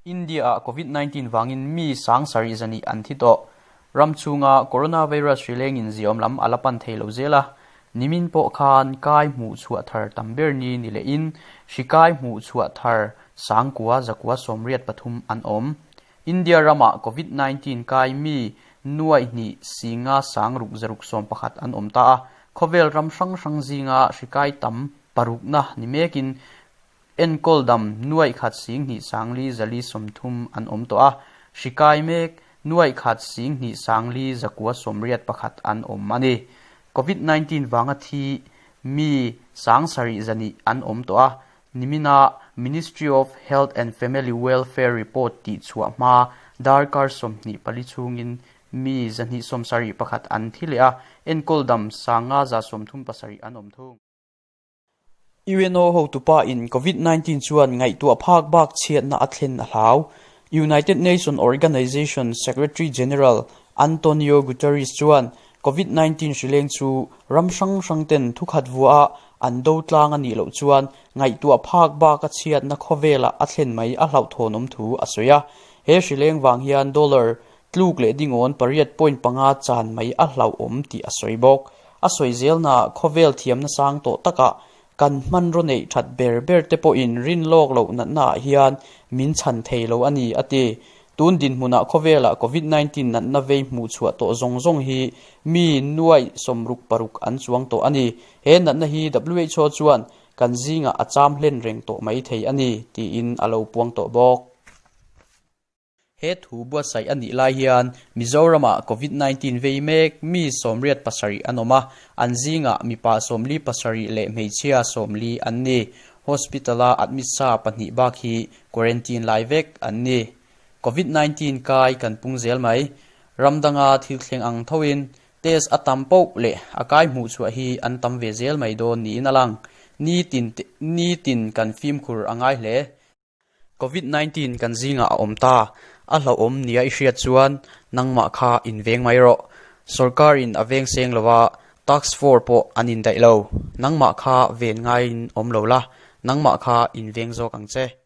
India-ah Covid 19 vangin mi 7000 zani an thi tawh. Ram chhunga coronavirus hri lengin ziawm lam a la pan thei lo zel a. Nimin pawh khan kai hmuh chhuah thar tam ber ni ni lehin hri kai hmuh chhuah thar 9983 an awm. India ramah Covid 19 kai mi nuai hnih singa sangruk zaruk sawm pakhat an awm ta a. Khawvel ram hrang hrang zinga hri kai tam parukna ni mekin enkawl dam nuai khat sing hnih sangli zali 30 an awm tawh a. Hri kai mek nuai khat sing hnih sangli zakua sawmriat pakhat an awm a ni. Covid 19 vanga thi mi 7000 zani an awm tawh a. Nimina Ministry of Health and Family Welfare report tih chhuah hma darkar 24 chhungin mi 271 an thi leh a, enkawl dam 537 an awm thung. UNO hotupa in Covid 19 chuan ngaihtuah phak bak chhiatna a thlen a hlau. United Nations Organization Secretary General Antonio Guterres chuan Covid 19 hri leng chu ram hrang hrang ten thukhat vua an do tlang a nih loh chuan ngaihtuah phak bak a chhiatna khawvela a thlen mai a hlauh thawnawm thu a sawi a. He hri leng wang hian dollar tluk leh dingawn pariat point panga chan mai a hlauhawm tih a sawi bawk. A sawi zel na khawvel thiamna sang tawh takah kan hman ro nei that ber ber te pawhin rin lawk loh natna ah hian min chhan thei lo a ni a ti. Tun din hmunah khawvela Covid 19 natna vei hmuh chhuah tawh zawng zawng hi mi nuai 66 an chuang tawh a ni. He natna hi WHO chuan kan zinga a cham hlen reng tawh mai thei a ni tiin a lo puang tawh bawk. He thu buatsaih a nih lai hian Mizoramah Covid 19 vei mek mi 87 an awm a, an zinga mipa 47 leh hmeichhia 40 an ni. Hospitala admit sa pahnih bak hi quarantine lai vek an ni. Covid 19 kai kan pung zel mai. Ramdanga thil thleng ang thoin test a tam poh leh a kai hmuh chhuah hi an tam ve zel mai dawn niin a lang. Ni tin ni tin kan fimkhur a ngai hle. Covid 19 kan zinga a awm ta. A hlauhawm nia i hriat chuan nangmah kha in veng mai rawh. Sarkar in a veng seng lova task force pawh an in daih lo. Nangmah kha ven ngaiin awm lo la, nangmah kha in veng zawk ang che.